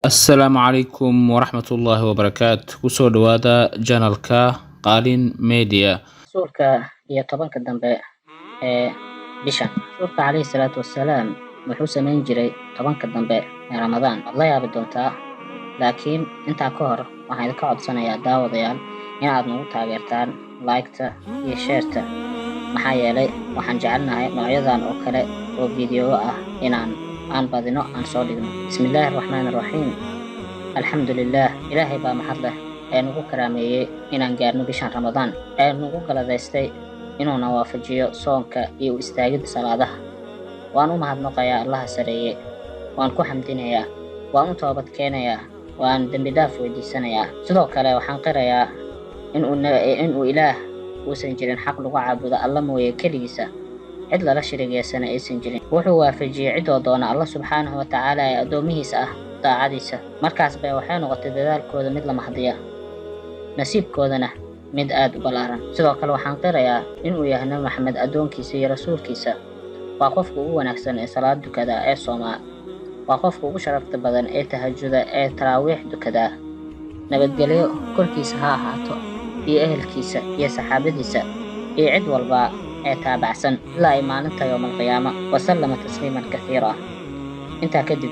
Assalaamu calaykum waraxmatullaahi wabarakaatu. Kusoo dhawaada channelka Qaalin Media. Rasuulka iyo 10-ka dambe ee bishan, Rasuulka calayhi salaatu wasalaam wuxuu samayn jiray 10-ka dambe ee Ramadaan. Waad la yaabi doontaa, laakiin intaa ka hor waxaan idinka codsanayaa, daawadayaal, inaad nagu taageertaan like-ta iyo share-ta, maxaa yeelay waxaan jecelnahay noocyadan oo kale oo fiidiyowo ah inaan aan badino, aan soo dhigno. Bismillaahi araxmaani araxiim. Alxamdu lilaah, Ilaahay baa mahad leh ee nagu karaameeyey inaan gaarno bishan Ramadaan, ee nagu galadaystay inuuna waafajiyo soonka iyo u istaagidda salaadaha. Waan u mahadnaqayaa Allaha sareeye, waan ku xamdinayaa, waan u toobad keenayaa, waan dembi dhaaf weydiisanayaa. Sidoo kale waxaan qirayaa inuu Ilaah uusan jirin xaq lagu caabudo Alla mooye keligiisa, cid lala shirigeysana aysan jirin. Wuxuu waafajiyey cidoo doona Alla subxaanahu watacaala ee addoomihiisa ah daacadiisa. Markaas bay waxay noqotay dadaalkooda mid la mahdiya, nasiibkoodana mid aad u ballaaran. Sidoo kale waxaan qirayaa inuu yahay Nabi Maxamed addoonkiisa iyo rasuulkiisa. Waa qofka ugu wanaagsan ee salaad dukada ee soomaa, waa qofka ugu sharafta badan ee tahajuda ee taraawiix dukada. Nabadgelyo korkiisa ha ahaato iyo ehelkiisa iyo saxaabadiisa iyo cid walba ee taabacsan ilaa ay maalinta yowmalqiyaama, wasallama tasliiman kathiira. Intaa kadib,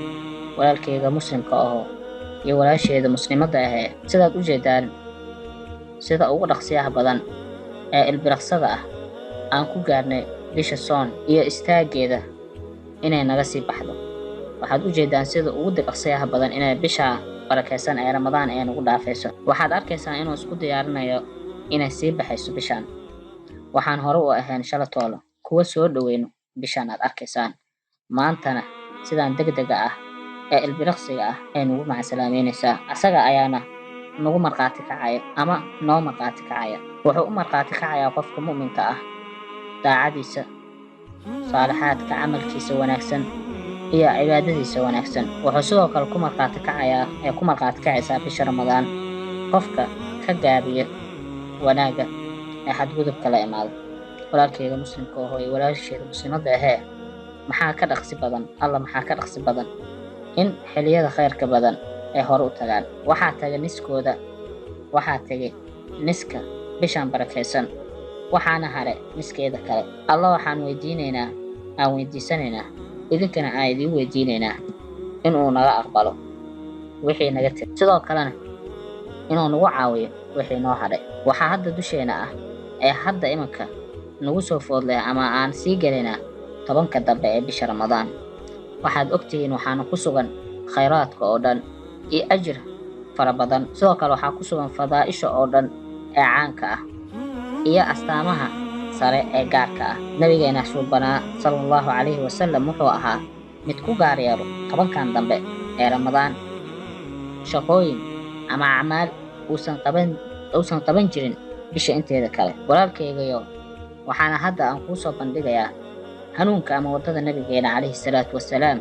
walaalkayga muslimka aho iyo walaasheeda muslimadda ahee, sidaad u jeedaan, sida ugu dhaqsiyaha badan ee ilbiriqsada ah aan ku gaarnay bisha soon iyo istaaggeeda inay naga sii baxdo. Waxaad u jeedaan sida ugu dhaqsiyaha badan inay bisha barakaysan ee Ramadaan ee nagu dhaafayso. Waxaad arkaysaa inuu isku diyaarinayo inay sii baxayso bishaan. Waxaan hore u ahayn shalatoolo kuwa soo dhoweyno bishaan aad arkaysaan, maantana sidaan degdega ah ee ilbiriqsiga ah ay nagu macasalaameynaysaa. Asaga ayaana nagu markhaati kacaya ama noo markhaati kacaya. Wuxuu u markhaati kacayaa qofka mu'minka ah daacadiisa, saalixaadka, camalkiisa wanaagsan iyo cibaadadiisa wanaagsan. Wuxuu sidoo kale ku markhaati kacayaa ee ku markhaati kacaysaa bisha Ramadaan qofka ka gaabiya wanaagga ee xadgudubka la imaado. Walaalkayga muslimka aho iyo walaasheeda muslimadda ahee, maxaa ka dhaqsi badan Alla, maxaa ka dhaqsi badan in xilliyada khayrka badan ay hore u tagaan? Waxaa taga niskooda, waxaa tegay niska bishan barakaysan, waxaana hare niskeeda kale. Alla waxaan weydiinaynaa, aan weydiisanaynaa, idinkana aan idiin weydiinaynaa inuu naga aqbalo wixii naga tegay, sidoo kalena inuu nagu caawiyo wixii noo hadhay. Waxaa hadda dusheena ah ee hadda iminka nagu soo foodleh ama aan sii gelaynaa 10-ka dambe ee bisha Ramadaan. Waxaad ogtihiin waxaana ku sugan khayraadka oo dhan iyo ajir fara badan. Sidoo kale waxaa ku sugan fadaa'isha oo dhan ee caanka ah iyo astaamaha sare ee gaarka ah. Nabigeena suubanaa sala allahu calayhi wasalam wuxuu ahaa mid ku gaar yeelo 10-kan dambe ee Ramadaan shaqooyin ama acmaal uusan qaban jirin bisha inteeda kale. Walaalkaygayo, waxaana hadda aan kuu soo bandhigayaa hanuunka ama waddada nabigeena calayhi salaatu wasalaam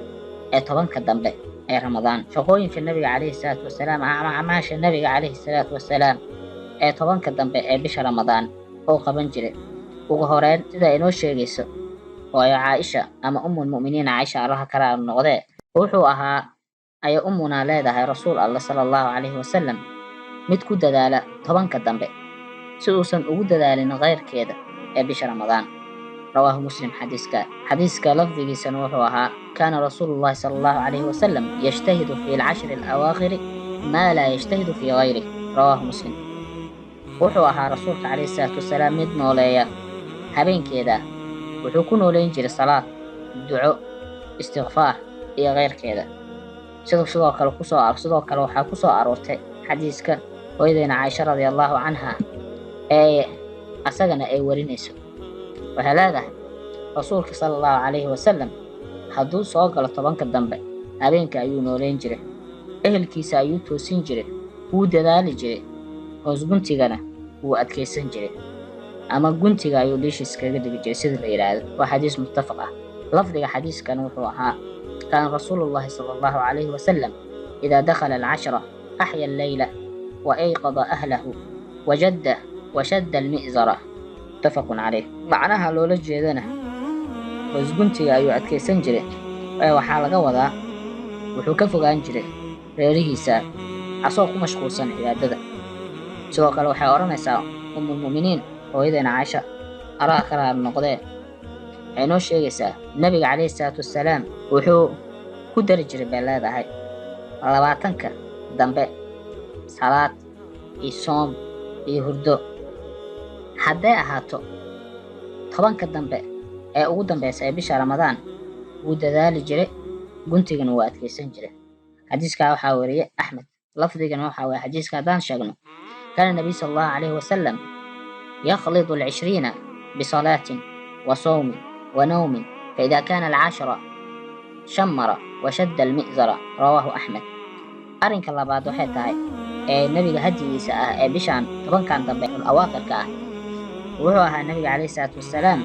ee 10-ka dambe ee Ramadaan, shaqooyinka nabiga calayhi salaatu wasalaam ama acmaasha nabiga calayhi salaatu wasalaam ee 10-ka dambe ee bisha Ramadaan oo qaban jiray. Ugu horeyn, sida inoo sheegayso hooyo Caaisha ama Ummulmu'miniin Caaisha, Allaha kala noqdee, wuxuu ahaa, ayay ummunaa leedahay, Rasuul Allah sala allahu calayhi wasalam mid ku dadaala 10-ka dambe si uusan ugu dadaalin keyrkeeda ee bisha Ramadaan. Rawaahu Muslim. Xadiiska lafdigiisana wuxuu ahaa: kaana rasuulullahi sala allahu calayhi wasalam yajtahidu fi alcashri alawaakhiri maa laa yajtahidu fii gayrih. Rawaahu Muslim. Wuxuu ahaa Rasuulka calayhi salaatu wasalaam mid nooleeya habeenkeeda. Wuxuu ku nooleyn jiray salaad, duco, istikfaar iyo keyrkeeda. Sidoo kale waxaa kusoo aroortay xadiiska hooyadeena Caaisha radia allahu canha ee asagana ay warinayso. Waxay leedahay: Rasuulka sala allahu calayhi wasalam hadduu soo galo 10-ka dambe, habeenka ayuu nooleyn jiray, ehelkiisa ayuu toosin jiray, wuu dadaali jiray, hoos guntigana wuu adkaysan jiray ama guntiga ayuu dhiishiis kaga dhigi jiray, sida la yidhaahdo. Waa xadiis muttafaq ah. Lafdiga xadiiskan wuxuu ahaa: kaana rasuulullahi sala allahu calayhi wasalam idaa dakhala alcashra axya alleyla wa ayqada ahlahu wajadda washadda almi'zara. Muttafaqun caleyh. Macnaha loola jeedana hoos guntiga ayuu adkaysan jiray ee waxaa laga wadaa wuxuu ka fogaan jiray Reerihiisa asagoo ku mashquulsan cibaadada. Sidoo kale waxay odhanaysaa Ummulmu'miniin hooyadeena Caaisha, Allaha ka raali noqdee, waxay noo sheegaysaa nabiga calayhi salaatu wassalaam wuxuu ku dari jiray, bay leedahay, 20-ka dambe salaad iyo soom iyo hurdo. Hadday ahaato 10-ka dambe ee ugu dambeysa ee bisha Ramadaan, wuu dadaali jiray, guntigana wuu adkeysan jiray. Xadiiskaa waxaa wariyey Axmed. Lafdigana waxaa waye xadiiska haddaan sheegno: kaana nabiy sala Allahu calayhi wasalam yakhlidu alcishriina bisalaatin wa sawmin wa nawmin, faida kaana alcashra shamara wa shadda almi'zara. Rawaahu Axmed. Arrinka labaad waxay tahay ee nebiga hadyigiisa ah ee bishaan 10-kan dambe awaaqirka ah, wuxuu ahaa nabiga calayhi salaatu wassalaam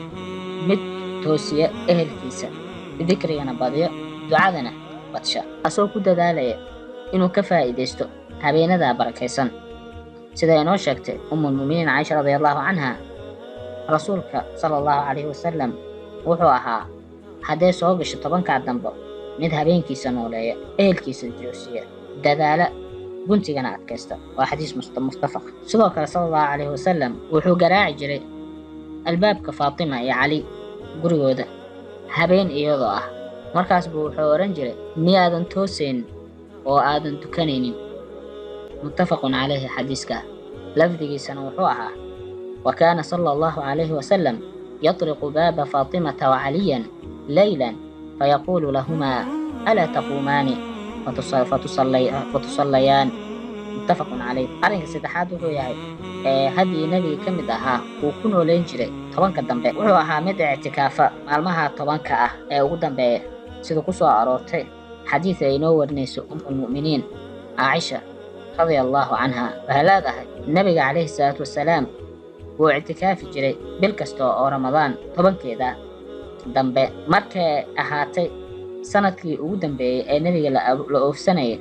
mid toosiya ehelkiisa, dikrigana badiyo, ducadana badsha, asagoo ku dadaalaya inuu ka faa'iidaysto habeenadaa barakaysan. Sida inoo sheegtay Ummulmu'miniin Caaisha radia Allahu canha, rasuulka sala Allahu calayhi wasalam wuxuu ahaa hadday soo gasho 10-kaa dambe mid habeenkiisa nooleeya, ehelkiisa joosiya, dadaala, guntigana adkaysta. Waa xadiis muttafaq. Sidoo kale sala Allahu calayhi wasalam wuxuu garaaci jiray albaabka Faatima iyo Cali gurigooda habeen iyadoo ah. Markaas buu wuxuu odhan jiray: "Miyaadan toosayn oo aadan tukanaynin?" Muttafaqun calayhi. Xadiiska lafdigiisana wuxuu ahaa: wa kaana sala Allahu calayhi wasalam yatriqu baaba Faatimata wa Caliyan laylan fayaquulu lahumaa: "Alaa taquumaani fatusallayaan?" Muttafaqun calayh. Arrinka saddexaad wuxuu yahay ee haddii nebiga ka mid ahaa uu ku nooleyn jiray 10-ka dambe, wuxuu ahaa mid ictikaafa maalmaha 10-ka ah ee ugu dambeeya, sida ku soo aroortay xadiid ay inoo warinayso Ummulmu'miniin Caaisha radia Allahu canha. Waxay leedahay: nabiga calayhi salaatu wasalaam wuu ictikaafi jiray bil kasta oo Ramadaan 10-keeda dambe. Markay ahaatay sanadkii ugu dambeeyey ee nebiga la oofsanayay,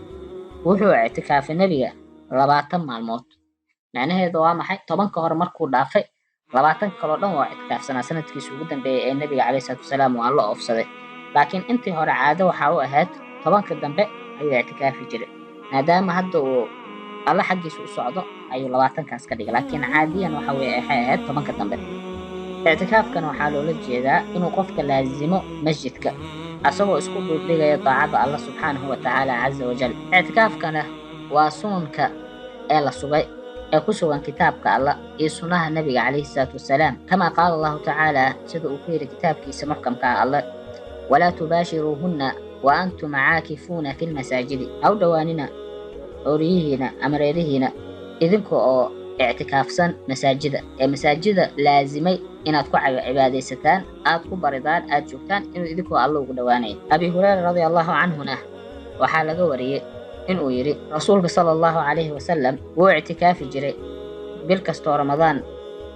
wuxuu ictikaafay nebiga 20 maalmood. Macnaheedu waa maxay? 10-ka hore markuu dhaafay, 20-ka kaloo dhan waa ictikaafsanaa sanadkiisa ugu dambeeyey ee nebiga calayhi salaatu wasalaam waa la oofsaday. Laakiin intii hore caado waxaa u ahayd 10-ka dambe ayuu ictikaafi jiray. Maadaama hadda uu Alla xaggiisa u socdo ayuu 20-kaas ka dhigay, laakiin caadiyan waxa weye waxay ahayd 10-ka dambe. Ictikaafkana waxaa loola jeedaa inuu qofka laazimo masjidka asagoo isku dhuldhigaya daacada Alla subxaanahu wa tacaala caza wajal. Ictikaafkana waa sunanka ee la sugay ee ku sugan kitaabka Alla iyo sunnaha nabiga calayhi salaatu wasalaam, kama qaala Allahu tacaala, sida uu ku yidhi kitaabkiisa muxkamka ah Alle: "Walaa tubaashiruuhunna wa antum caakifuuna fi lmasaajidi." Ha u dhowaanina ooriyihiina ama reerihiina idinka oo ictikaafsan masaajida, ee masaajida laazimay inaad ku cibaadaysataan, aad ku baridaan, aad joogtaan, inuu idinkoo Alla ugu dhowaanaya. Abi Hureyra radia Allahu canhuna waxaa laga wariyey inuu yidhi: rasuulka sala Allahu calayhi wasalam wuu ictikaafi jiray bil kastoo Ramadaan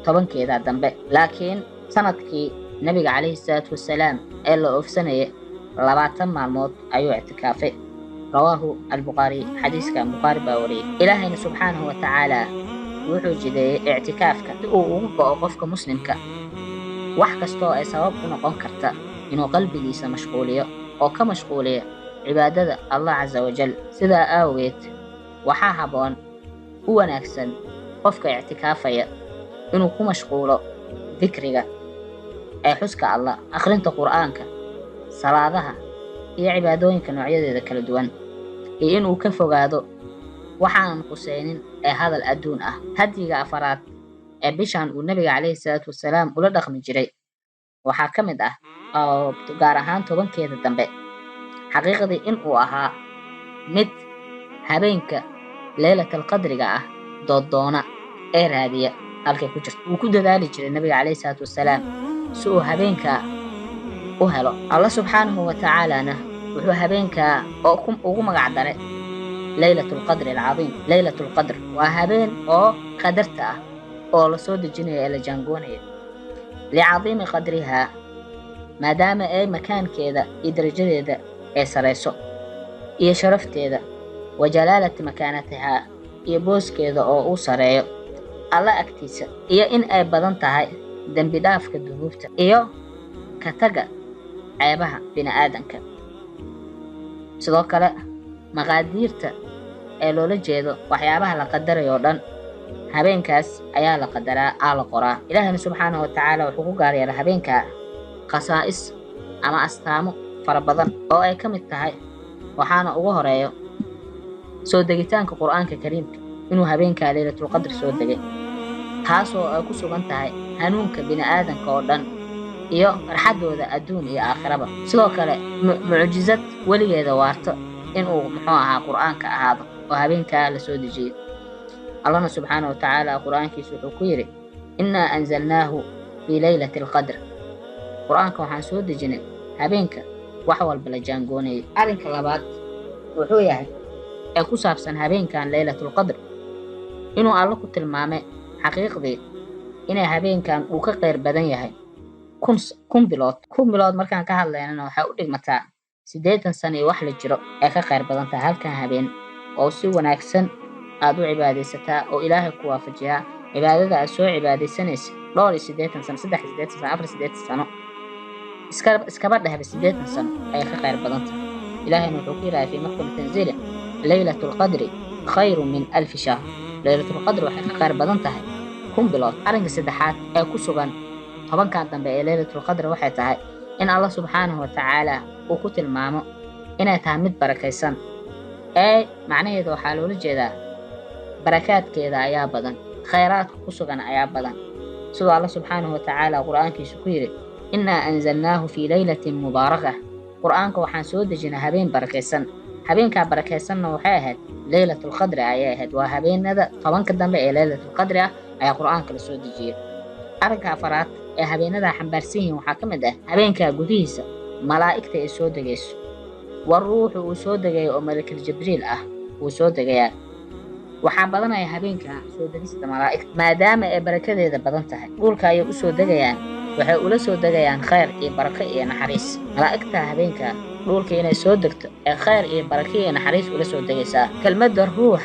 10-keeda dambe, laakiin sanadkii nabiga calayhi salaatu wasalaam ee la oofsanayay 20 maalmood ayuu ictikaafay. Rawaahu Albukhaari. Xadiiska Bukhaari baa wariyey. Ilaahayna subxaanahu wa tacaala wuxuu jideeyey ictikaafka si uu ugu go'o qofka muslimka wax kastoo ay sabab u noqon karta inuu qalbigiisa mashquuliyo oo ka mashquuliyo cibaadada Allah casa wajal. Sidaa aawageed waxaa habboon u wanaagsan qofka ictikaafaya inuu ku mashquulo dikriga ee xuska Allah, akhrinta Qur'aanka, salaadaha iyo cibaadooyinka noocyadeeda kala duwan, iyo inuu ka fogaado waxaanan quseynin ee hadal adduun ah. Hadyiga afaraad ee bishan uu nabiga calayhi salaatu wasalaam ula dhaqmi jiray waxaa ka mid ah, oo gaar ahaan 10-keeda dambe, xaqiiqdii in uu ahaa mid habeenka Leylatalqadriga ah dooddoona ee raadiya halkay ku jirto. Wuu ku dadaali jiray nabiga calayhi salaatu wasalaam si uu habeenka u helo. Alla subxaanahu wa tacaalana wuxuu habeenkaa oo ugu magac daray Leylatulqadri alcadiim. Leylatulqadr waa habeen oo qadarta ah oo la soo dejinayo ee la jaangoonaya, licadiimi qadrihaa, maadaama ay makaankeeda iyo darajadeeda ay sarayso iyo sharafteeda, wa jalaalati makaanatihaa, iyo booskeeda oo uu sareeyo Alla agtiisa, iyo in ay badan tahay dembi dhaafka dunuubta iyo ka taga ceebaha bini'aadanka. Sidoo kale maqaadiirta ee loola jeedo waxyaabaha la qadarayo oo dhan habeenkaas ayaa la qadaraa, aa la qoraa. Ilaahina subxaanahu watacaala wuxuu ku gaar yeelay habeenka khasaa'is ama astaamo fara badan oo ay ka mid tahay, waxaana ugu horeeyo soo degitaanka Qur'aanka Kariimka, inuu habeenkaa Leylatulqadr soo degay, taasoo ay ku sugan tahay hanuunka bini'aadanka oo dhan iyo farxaddooda adduun iyo aakhiraba. Sidoo kale mucjizad weligeeda waarto inuu muxuu ahaa Qur'aanka ahaado oo habeenkaa la soo dejiyey. Allahna subxaanahu watacaala Qur'aankiisa wuxuu ku yidhi: "Innaa anzalnaahu fii leylati alqadr." Qur'aanka waxaan soo dejinay habeenka wax walba la jaangoonayay. Arrinka labaad wuxuu yahay ee ku saabsan habeenkan Leylatulqadr inuu Allo ku tilmaamay xaqiiqdii inay habeenkan uu ka kheyr badan yahay 1000 bilood. 1000 bilood markaan ka hadlaynana waxay u dhigmataa 80 sano iyo wax la jiro ee ka kheyr badan tahay halkan habeen, oo si wanaagsan aad u cibaadaysataa oo Ilaahay ku waafajiyaa cibaadada aad soo cibaadaysanaysa dhowr iyo siddeetan sano, 83 sano, 84 sano, iskaba dhehba 80 sano ayay ka kheyr badan tahay. Ilaahayna wuxuu ku yidhahay fii muxkami tanziili: "Leylatulqadri khayru min 1000 shahr." Leylatulqadri waxay ka kheyr badan tahay 1000 bilood. Arrinka saddexaad ee ku sugan 10kan dambe ee Leylatulqadri waxay tahay in Allah subxaanahu watacaala uu ku tilmaamo inay tahay mid barakaysan, ee macnaheedu waxaa loola jeedaa barakaadkeeda ayaa badan, khayraadka ku sugan ayaa badan, siduu Alla subxaanahu watacaala Qur'aankiisu ku yidhi: "Innaa anzalnaahu fii leylatin mubaarakah." Qur'aanka waxaan soo dejinay habeen barakaysan. Habeenkaa barakaysanna waxay ahayd Leylatulqadri ayay ahayd. Waa habeenada 10ka dambe ee Leylatulqadri ah ayaa Qur'aanka la soo dejiyey. Arrinka afaraad ee habeenadaa xambaarsan yihiin waxaa ka mid ah habeenkaa gudihiisa malaa'igta ay soo degayso, war ruuxu uu soo degayo oo malakal Jibriil ah uu soo degayaa. Waxaa badanaya habeenka soo degista malaa'igta maadaama ay barakadeeda badan tahay. Dhulka ayay u soo degayaan, waxay ula soo degayaan khayr iyo barako iyo naxariis. Malaa'igta habeenka dhulka inay soo degto ee khayr iyo barako iyo naxariis ula soo degaysaa. Kelmadda ruux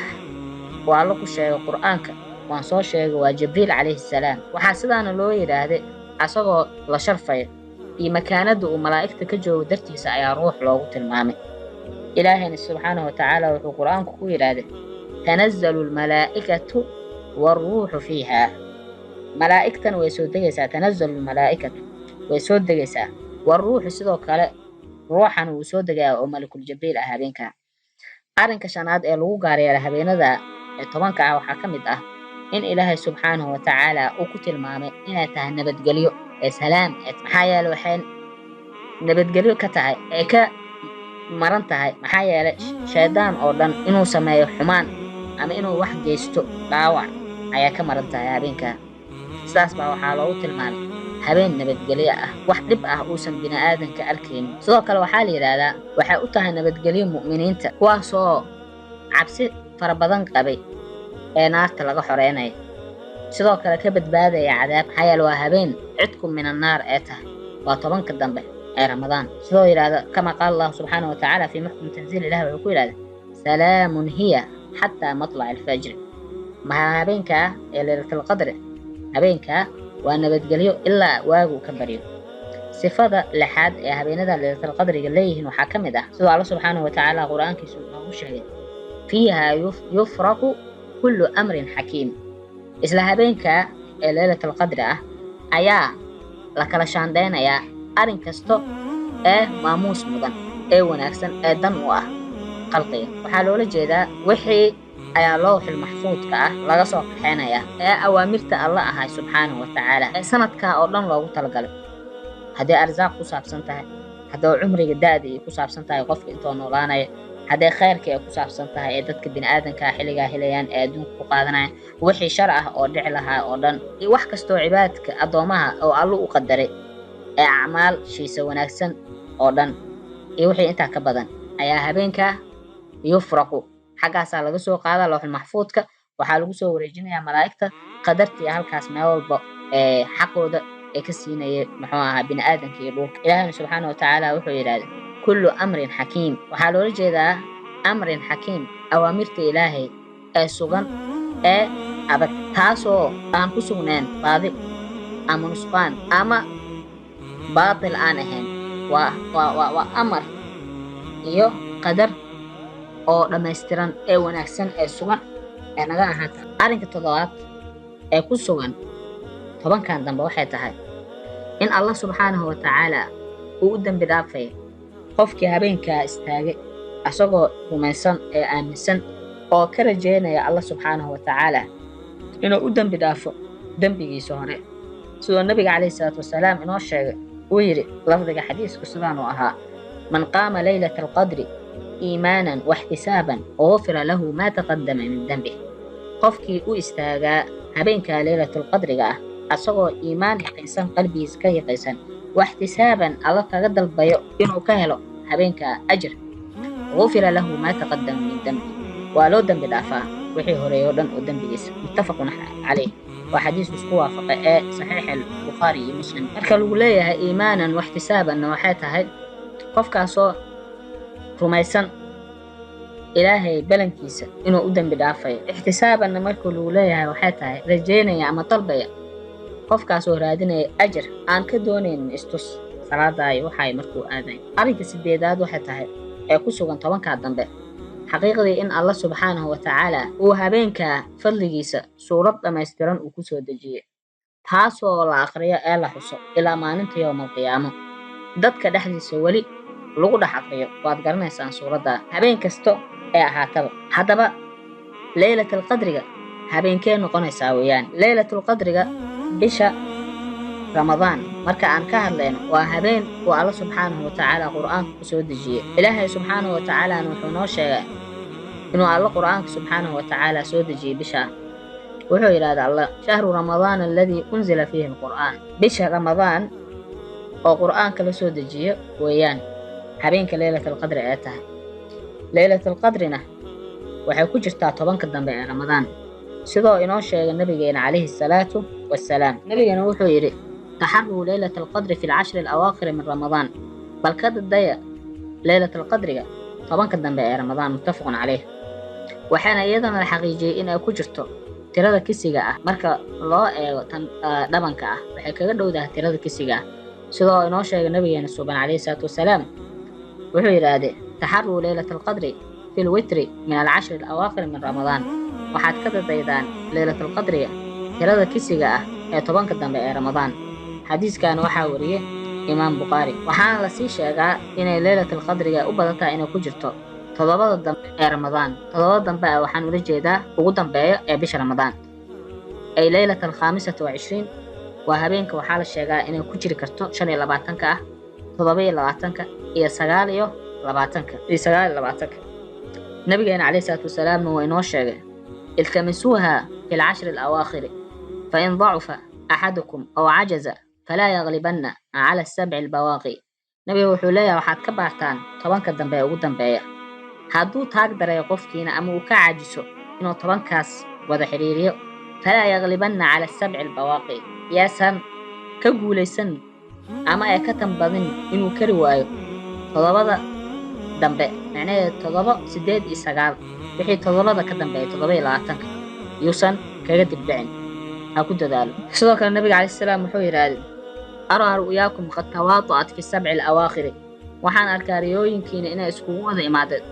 waa Alla ku sheegay Qur'aanka, waan soo sheegay, waa Jibriil calayhi salaam. Waxaa sidaana loo yidhaahday asagoo la sharfayo iyo makaanada uu malaa'igta ka joogo dartiisa ayaa ruux loogu tilmaamay. Ilaahayna subxaanahu watacaala wuxuu Qur'aanku ku yidhaahday: "Tanazzalu almalaa'ikatu waaruuxu fiiha." Malaa'igtana way soo degaysaa, tanazzalu almalaa'ikatu way soo degaysaa, waaruuxu sidoo kale ruuxan wuu soo degayaa oo malakul Jibriil ah habeenka. Arrinka shanaad ee lagu gaar yeelay habeenada ee 10ka ah waxaa ka mid ah in Ilaahay subxaanahu watacaala uu ku tilmaamay inay tahay nabadgelyo ee salaam, maxaa yeelay waxay nabadgelyo ka tahay ee ka maran tahay, maxaa yeelay shaydaan oo dhan inuu sameeyo xumaan ama inuu wax geysto dhaawac ayaa ka maran tahay habeenkaa. Sidaas baa waxaa loogu tilmaamay habeen nabadgelyo ah, wax dhib ah uusan bini'aadanka arkaynin. Sidoo kale waxaa la yidhaahdaa waxay u tahay nabadgelyo mu'miniinta, kuwaasoo cabsi fara badan qabay ee naarta laga xoreynayo, sidoo kale ka badbaadaya cadaab, maxaa yeele waa habeen cidku min annaar ee tahay, waa 10ka dambe ee Ramadaan. Sidoo yidhahda kama qaala Allahu subxaanahu watacaala fii muxkam tanziil, Ilahi wuxuu ku yidhahda: "Salaamun hiya xataa matlaci alfajri." Maxaa habeenkaa ee Leylatulqadri, habeenkaa waa nabadgelyo ilaa waagu ka baryo. Sifada lixaad ee habeenada Leylatulqadriga leeyihiin waxaa ka mid ah siduu Alla subxaanahu watacaala Qur'aankiisu noogu sheegay: "Fiiha yufraqu kullu amrin xakiim." Isla habeenkaa ee Leylatulqadri ah ayaa la kala shaandhaynayaa arrin kasto ee maamuus mudan ee wanaagsan ee dan u ah khalqiga. Waxaa loola jeedaa wixii ayaa lowxul maxfuudka ah laga soo kaxeynayaa ee awaamirta Alla ahay subxaanahu watacaala ee sanadkaa oo dhan loogu talagalay, hadday arsaaq ku saabsan tahay, hadday cumriga da'da ay ku saabsan tahay qofka intoo noolaanaya, hadday khayrka ay ku saabsan tahay ee dadka bini'aadankaa xilligaa helayaan ee adduunka ku qaadanayaan, wixii shar ah oo dhici lahaa oo dhan, iyo wax kastoo cibaadka addoomaha oo Allu u qadaray ee acmaal shiisa wanaagsan oo dhan iyo wixii intaa ka badan ayaa habeenkaa yufraqu xaggaasaa laga soo qaadaa looxul maxfuudka. Waxaa lagu soo wareejinayaa malaa'igta qadartii halkaas meel walba ee xaqooda ee ka siinaya muxuu ahaa bini'aadanka iyo dhulka. Ilaahayna subxaana watacaala wuxuu yidhahday: "Kullu amrin xakiim." Waxaa loola jeedaa amrin xakiim awaamirta Ilaahay ee sugan ee adag, taasoo aan ku sugnayn baadi ama nusqaan ama baatil aan ahayn. Waa amar iyo qadar oo dhammaystiran ee wanaagsan ee sugan ee naga ahaata. Arrinka toddobaad ee ku sugan tobankan dambe waxay tahay in Allah subxaanahu wa tacaala uu u dembi dhaafay qofkii habeenkaa istaagay asagoo rumaysan ee aaminsan oo ka rajeynaya Allah subxaanahu wa tacaala inuu u dembi dhaafo dembigiisa hore, sidoo nabiga calayhi salaatu wasalaam inoo sheegay. Uu yidhi lafdiga xadiisku sidaanuu ahaa: man qaama laylata alqadri iimaanan waxtisaaban gufira lahu maa taqadama min dembih. Qofkii u istaagaa habeenkaa leylatulqadriga ah asagoo iimaan yaqiinsan qalbigiisa ka yaqiinsan, waxtisaaban alla kaga dalbayo inuu ka helo habeenkaa ajir, gufira lahu maa taqadama min dembi, waa loo dembi dhaafaa wixii horeeyo o dhan oo dembigiisa. Muttafaqun caleyh, waa xadiis isku waafaqay ee saxiix albukhaari iyo Muslim. Marka lagu leeyahay iimaanan waxtisaabanna, waxay tahay qofkaasoo rumaysan Ilaahay balankiisa inuu u dembi dhaafayo. Ixtisaabanna markuu lagu leeyahay, waxay tahay rajaynaya ama dalbaya, qofkaasoo raadinaya ajar, aan ka doonaynin istus salaadaayo waxay markuu aaday. Arrinka sideedaad waxay tahay ee ku sugan tobankaa dambe xaqiiqdii in Allah subxaanahu wa tacaala uu habeenkaa fadligiisa suurad dhammaystiran uu ku soo dejiyey, taasoo la aqriyo ee la xuso ilaa maalinta yowmalqiyaamo, dadka dhexdiisa weli lagu dhex aqriyo. Waad garanaysaan suuraddaa habeen kasto ee ahaataba. Haddaba leylatalqadriga habeenkee noqonaysaa weeyaan? Leylatulqadriga bisha Ramadaan marka aan ka hadlayno, waa habeen uu Alla subxaanahu wa tacaala qur-aanka ku soo dejiyey. Ilaahay subxaanahu wa tacaalana wuxuu noo sheegay inuu Alla qur-aanka subxaanahu wa tacaala soo dejiyey bisha. Wuxuu yidhahda Alla: shahru ramadaan aladii unzila fiihi alqur'aan. Bisha Ramadaan oo qur-aanka la soo dejiyo weeyaan habeenka leylatalqadri ee tahay. Leylatalqadrina waxay ku jirtaa tobanka dambe ee Ramadaan, sidoo inoo sheegay nabigeena calayhi asalaatu wassalaam. Nabigeena wuxuu yidhi: taxaruu leylata alqadri fi alcashri alawaakhiri min Ramadaan, bal ka dadaya leylatalqadriga tobanka dambe ee Ramadaan. Muttafaqun caleyh. Waxaana iyadana la xaqiijiyey in ay ku jirto tirada kisiga ah. Marka loo eego tan dhabanka ah, waxay kaga dhowdahay tirada kisiga ah, sidoo inoo sheegay nabigeena suuban calayhi salaatu wasalaam. Wuxuu yidhaahdee: taxaruu leylata alqadri fi lwitri min alcashri alawaakhir min Ramadaan, waxaad ka dadaydaan leylatalqadriga tirada kisiga ah ee tobanka dambe ee Ramadaan. Xadiiskaana waxaa wariyey Imaam Bukhaari. Waxaana lasii sheegaa inay leylatalqadriga u badan tahay inay ku jirto toddobada dambe ee Ramadaan. Toddobada dambe ah waxaan ula jeedaa ugu dambeeya ee bisha Ramadaan, ay leylat alkhaamisata wa cishriin. Waa habeenka waxaa la sheegaa inay ku jiri karto 25-ka ah, 27-ka iyo 29-ka iyo 29-ka. Nabigeena calayhi salaatu wasalaamna waa inoo sheegay: iltamisuuha fi alcashri alawaakhiri, fain dacufa axadukum aw cajaza falaa yaglibanna cala asabci albawaaqi. Nabiga wuxuu leeyahay: waxaad ka baartaan tobanka dambe ee ugu dambeeya. Hadduu taag dareeyo qofkiina ama uu ka caajiso inuu tobankaas wada xiriiriyo, falaa yaglibanna cala asabci albawaaqi, yaasan ka guulaysan ama ay ka tanbadin inuu kari waayo toddobada dambe, macnaheedu 7, 8 iyo 9, wixii toddobada ka dambeeya, 27-ka, yuusan kaga dibdhicin, ha ku dadaalo. Sidoo kale nabiga calayhi salaam wuxuu yidhaahday: araa ru'yaakum qad tawaata'at fi sabci alawaakhiri, waxaan arkaa riyooyinkiina inay iskugu wada imaadeen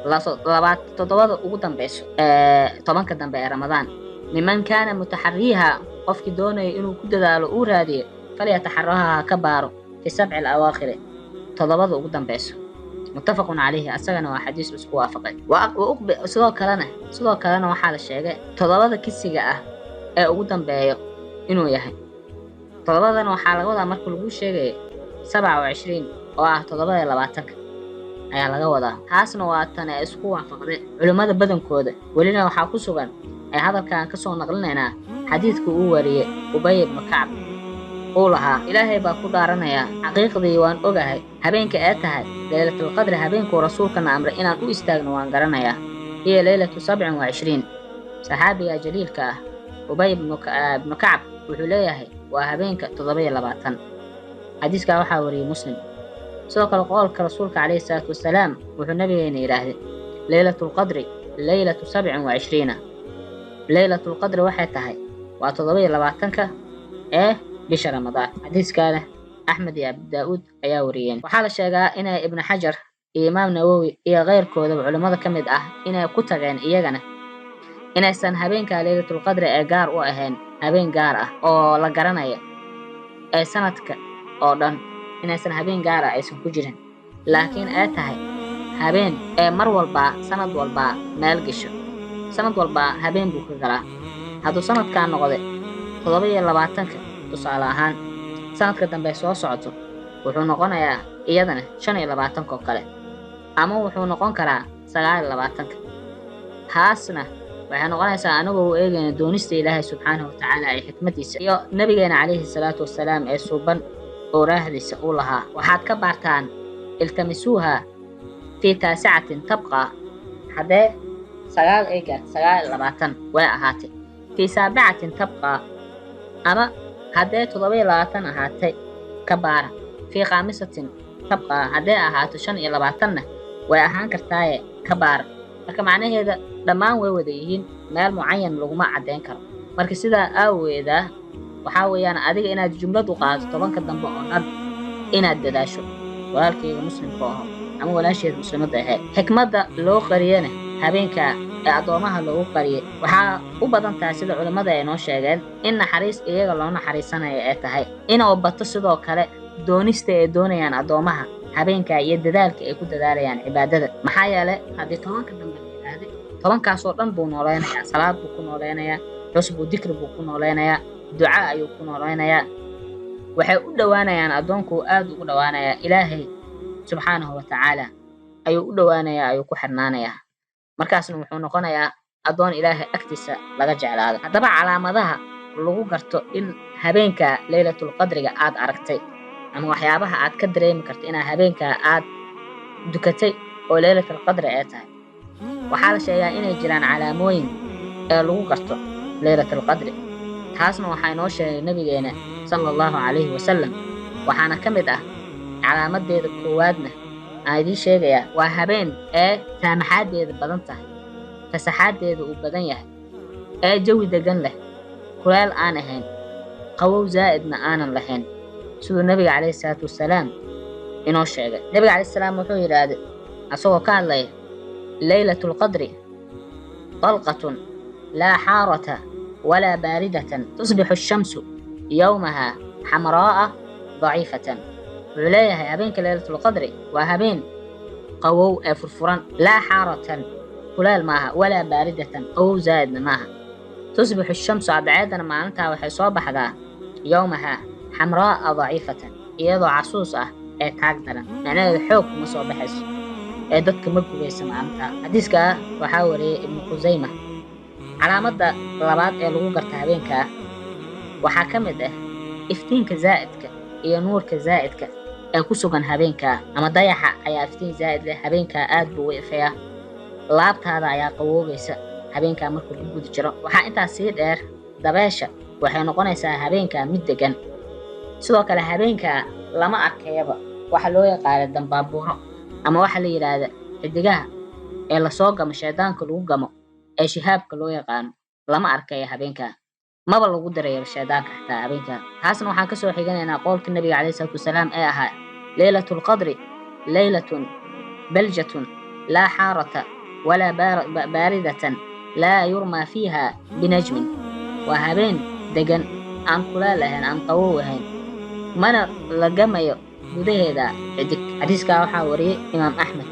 labaad toddobada ugu dambeyso ee tobanka dambe ee Ramadaan. Miman kaana mutaxariiha, qofkii doonaya inuu ku dadaalo uu raadiyo, falyataxaraha, ha ka baaro, fi sabci alawaakhiri, toddobada ugu dambeyso. Muttafaqun calayhi, asagana waa xadiis isku waafaqay. Sidoo kalena waxaa la sheegay toddobada kisiga ah ee ugu dambeeyo inuu yahay. Toddobadana waxaa laga wadaa marka lagu sheegayo 27 oo ah 27-ka ayaa laga wadaa. Taasna waa tan ay isku waafaqday culimmada badankooda. Welina waxaa ku sugan ay hadalkan ka soo naqlinaynaa xadiidka uu wariyey Ubay ibnu Kacb, uu lahaa: Ilaahay baa ku dhaaranayaa, xaqiiqdii waan ogahay habeenka ee tahay leylatulqadri. Habeenkuu rasuulkana amray inaan u istaagno waan garanayaa, hiya leylatu 27. Saxaabiga jaliilka ah Ubay ibnu Kacb wuxuu leeyahay waa habeenka 27. Xadiiskaa waxaa wariyey Muslim. Sidoo kale qowlka rasuulka calayhi salaatu wasalaam, wuxuu nabigeena yidhaahday: leylatulqadri leylatu 27, leylatulqadri waxay tahay waa 27-ka ee bisha Ramadaan. Xadiiskaana Axmed iyo Abi Daa'uud ayaa wariyeen. Waxaa la sheegaa inay Ibnu Xajar Iyo Imaam Nawowi iyo keyrkoodaba culimmada ka mid ah inay ku tageen iyagana inaysan habeenka Leylatulqadri ee gaar u ahayn habeen gaar ah oo la garanaya ee sanadka oo dhan, inaysan habeen gaar ah aysan ku jirin, laakiin ay tahay habeen ee mar walba, sanad walba meel gasho, sanad walba habeen buu ka galaa. Hadduu sanadkaa noqday 27-ka tusaale ahaan, sanadka dambe soo socoto wuxuu noqonayaa iyadana 25-ka oo kale, ama wuxuu noqon karaa 29-ka. Taasna waxay noqonaysaa anigoo u eegayna doonista Ilaahay subxaanahu watacaala ee xikmadiisa iyo nabigeena calayhi salaatu wasalaam ee suuban oo raahdiisa uu lahaa: "Waxaad ka baartaan iltamisuuha fii taasicatin tabqa." Haddee 9 ay gaarto, 29 way ahaatay. Fii saabicatin tabqa, ama haddee 27 ahaatay ka baara. Fii khaamisatin tabqa, haddee ahaato 25-na way ahaan kartaaye ka baara. Marka macnaheeda dhammaan way wada yihiin, meel mucayan laguma caddeyn karo. Marka sidaa aaweeda waxaa weeyaan adiga inaad jumlad u qaadato 10-ka dambe oo dhan inaad dadaasho, walaalkayga muslimka aho ama walaasheeda muslimadda ahayd. Xikmadda loo qariyana habeenka ee addoomaha loogu qariyay waxaa u badan tahay, sida culimmada ay noo sheegeen, in naxariis iyaga loo naxariisanayo ay tahay, inuu bato sidoo kale doonista ay doonayaan addoomaha habeenka iyo dadaalka ay ku dadaalayaan cibaadada. Maxaa yeelay haddii 10-ka dambe la yidhaahday, 10-kaasoo dhan buu nooleynayaa: salaad buu ku nooleynayaa, xus buu, dikri buu ku nooleynayaa, duca ayuu ku nooleynayaa. Waxay u dhowaanayaan addoonku aad ugu dhowaanayaa Ilaahay subxaanahu wa tacaala ayuu u dhowaanayaa, ayuu ku xirnaanayaa. Markaasna wuxuu noqonayaa addoon Ilaahay agtiisa laga jeclaado. Haddaba calaamadaha lagu garto in habeenka Leylatulqadriga aad aragtay ama waxyaabaha aad ka dareemi karto inaa habeenka aad dukatay oo Leylatulqadri ay tahay, waxaa la sheegaa inay jiraan calaamooyin ee lagu garto Leylatulqadri. Taasna waxaa inoo sheegay nabigeena sala Allahu calayhi wasalam. Waxaana ka mid ah calaamadeeda koowaadna aan idiin sheegayaa: waa habeen ee saamaxaadeeda badan tahay, fasaxaadeeda uu badan yahay, ee jawi degan leh, kuleel aan ahayn, qabow zaa'idna aanan lahayn, siduu nabiga calayhi salaatu wasalaam inoo sheegay. Nabiga calayhi salaam wuxuu yidhaahday asagoo ka hadlaya Leylatulqadri: "Dalqatun laa xaarata walaa baaridatan, tusbixu ashamsu yowmaha xamraa'a daciifatan." Wuxuu leeyahay habeenka Leylatulqadri waa habeen qawow ee furfuran, laa xaaratan, kuleel maaha, walaa baaridatan, qawow zaa'idna maaha. Tusbixu shamsu, cadceeddana maalintaa waxay soo baxdaa, yowmaha xamraa'a daciifatan, iyadoo casuus ah ee taag daran. Macnaheedu xoog kuma soo baxayso ee dadka ma gubaysa maalintaa. Xadiiskaa waxaa wariyey Ibnu Khusayma. Calaamadda labaad ee lagu garta habeenkaa waxaa ka mid ah iftiinka zaa'idka iyo nuurka zaa'idka ee ku sugan habeenkaa, ama dayaxa ayaa iftiin zaa'id leh habeenkaa, aad buu u ifayaa. Laabtaada ayaa qawoobaysa habeenkaa markuu ku guda jiro. Waxaa intaas sii dheer, dabeesha waxay noqonaysaa habeenkaa mid degan. Sidoo kale habeenkaa lama arkayaba waxa loo yaqaana dambaabuuro ama waxa la yidhaahda xidigaha ee lasoo gamo, shaydaanka lagu gamo ee shihaabka loo yaqaano, lama arkayo habeenkaa, maba lagu darayo shaydaanka xataa habeenkaa. Taasna waxaan kasoo xiganaynaa qowlka nabiga calayhi salaatu wasalaam ee ahaa: "Leylatulqadri leylatun baljatun, laa xaarata walaa baaridatan, laa yurmaa fiiha binajmin." Waa habeen degan, aan kuleel ahayn, aan qabow ahayn, mana la gamayo gudaheeda xidig. Xadiiskaa waxaa wariyey Imaam Axmed.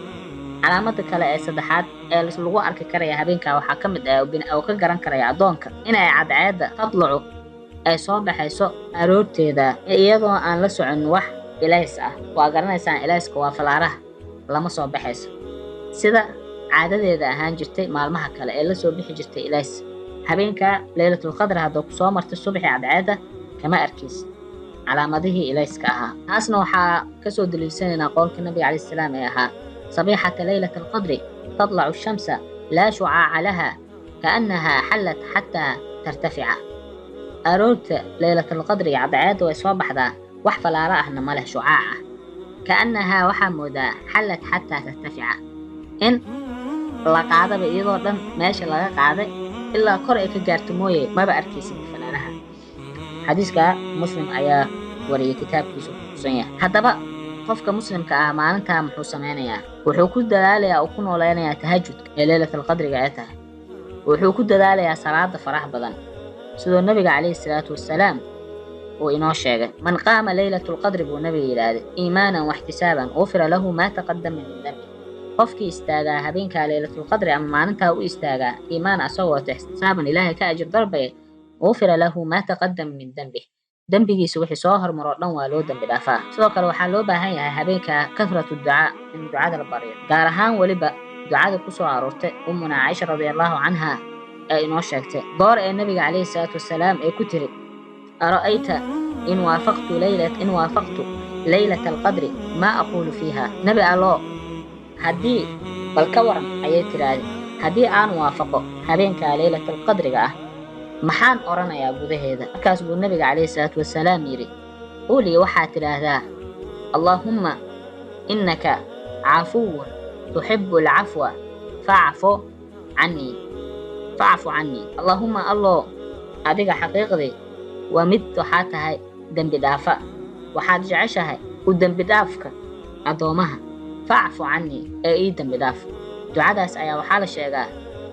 Calaamada kale ee saddexaad ee lagu arki karaya habeenkaa waxaa ka mid ah oo ka garan karaya addoonka inay cadceedda tadlucu, ay soo baxayso aroorteeda iyadoo aan la socon wax ilays ah. Waa garanaysaan ilayska, waa falaaraha. Lama soo baxayso sida caadadeeda ahaan jirtay maalmaha kale ee lasoo bixi jirtay ilays. Habeenka Leylatulqadr haddoo kusoo martay subaxii cadceedda, kama arkaysid calaamadihii ilayska ahaa. Taasna waxaa kasoo daliilsanaynaa qowlka nabiga calayhi salaam ee ahaa: "Sabiixata leylata alqadri tadlacu shamsa laa shucaaca laha, kaannahaa xallat xataa tartafica." Aroorta Leylatalqadriga cadceedda way soo baxdaa, wax falaaro ahna ma leh, shucaac ah. Kaannahaa, waxaa moodaa, xallat xataa tartafica, in la qaadaba iyadoo dhan meesha laga qaaday ilaa kor ay ka gaarto mooye, maba arkaysid falaaraha. Xadiiska Muslim ayaa wariyay, kitaabkiisu kutusan yahay. Haddaba Qofka muslimka ah maalintaa muxuu sameynayaa? Wuxuu ku dadaalayaa oo ku nooleynayaa tahajudka ee leylatalqadriga ay tahay. Wuxuu ku dadaalayaa salaada farax badan, sidoo nabiga calayhi salaatu wasalaam uu inoo sheegay. Man qaama leylatulqadri, buu nabiga yidhaahday, iimaanan waxtisaaban, ufira lahu maa taqadama min dambi. Qofkii istaagaa habeenkaa leylatulqadri ama maalintaa u istaagaa iimaan asagoo wata, ixtisaaban, ilaahay ka ajir dalbaya, ufira lahu maa taqadama min dambih, dembigiisa wixii soo hormaroo dhan waa loo dembi dhaafaa. Sidoo kale waxaa loo baahan yahay habeenka kathratu ducaa, in ducada la baryo, gaar ahaan weliba ducada ku soo aroortay ummuna Caaisha radiallahu canha ee inoo sheegtay goor ee nabiga calayhi salaatu wasalaam ee ku tiri: "Ara'ayta in waafaqtu laylata alqadri, maa aquulu fiiha?" Nabi alloo, haddii bal ka waran, ayay tidhaahday, haddii aan waafaqo habeenkaa leylatalqadriga ah, maxaan odhanayaa gudaheeda? Markaas buu nabiga calayhi salaatu wasalaam yidhi: "Qulii, waxaad tidhaahdaa: Allaahumma innaka cafuwun tuxibu alcafwa, facfu cannii, facfu cannii. Allaahumma, alloo, adiga xaqiiqdii waa mid waxaa tahay dembi dhaafa, waxaad jeceshahay u dembi dhaafka addoomaha, facfu cannii, ee ii dembi dhaaf." Ducadaas ayaa waxaa la sheegaa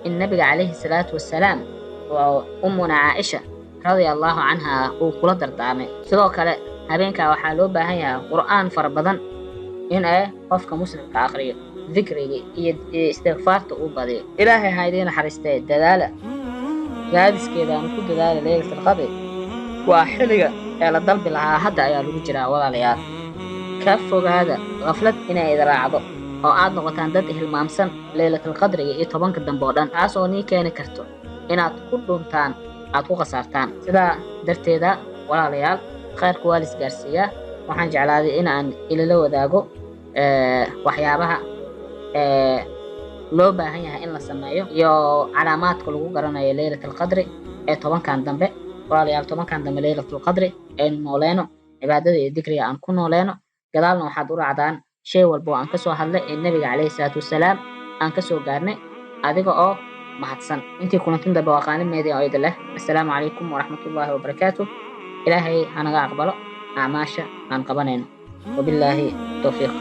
in nabiga calayhi salaatu wasalaam oo ummuna Caaisha radia allahu canha uu kula dardaarmay. Sidoo kale habeenkaa waxaa loo baahan yahay qur'aan fara badan in ay qofka muslimka aqriyo, dikriga iyo istikfaarta uu badiyo. Ilaahay ha idiin naxariistee, dadaala raadiskeeda aan ku dadaala. Leylatalqadri waa xilliga ee la dalbi lahaa, hadda ayaa lagu jiraa. Walaalayaal, ka fogaada khaflad inay idin raacdo oo aad noqotaan dad hilmaamsan leylatalqadriga iyo 10-ka dambe oo dhan, taas oo nii keeni karto inaad ku dhuntaan, aad ku khasaartaan. Sidaa darteeda, walaalayaal, khayrka waa lis gaarsiiyaa. Waxaan jeclaaday in aan ilala wadaago waxyaabaha loo baahan yahay in la sameeyo iyo calaamaadka lagu garanayo leylatalqadri ee 10-kan dambe. Walaalayaal, 10-kan dambe leylatulqadri aynu nooleyno, cibaadada iyo dikriga aan ku nooleyno. Gadaalna waxaad u raacdaan shay walba oo aan kasoo hadlay ee nabiga calayhi salaatu wasalaam aan kasoo gaarnay, adiga oo mahadsan. Intii kulantin dambe, waa qaalimeedii oo idin leh assalaamu calaykum waraxmatullaahi wabarakaatu. Ilaahay hanaga aqbalo acmaasha aan qabanayno. Wabillaahi towfiiq.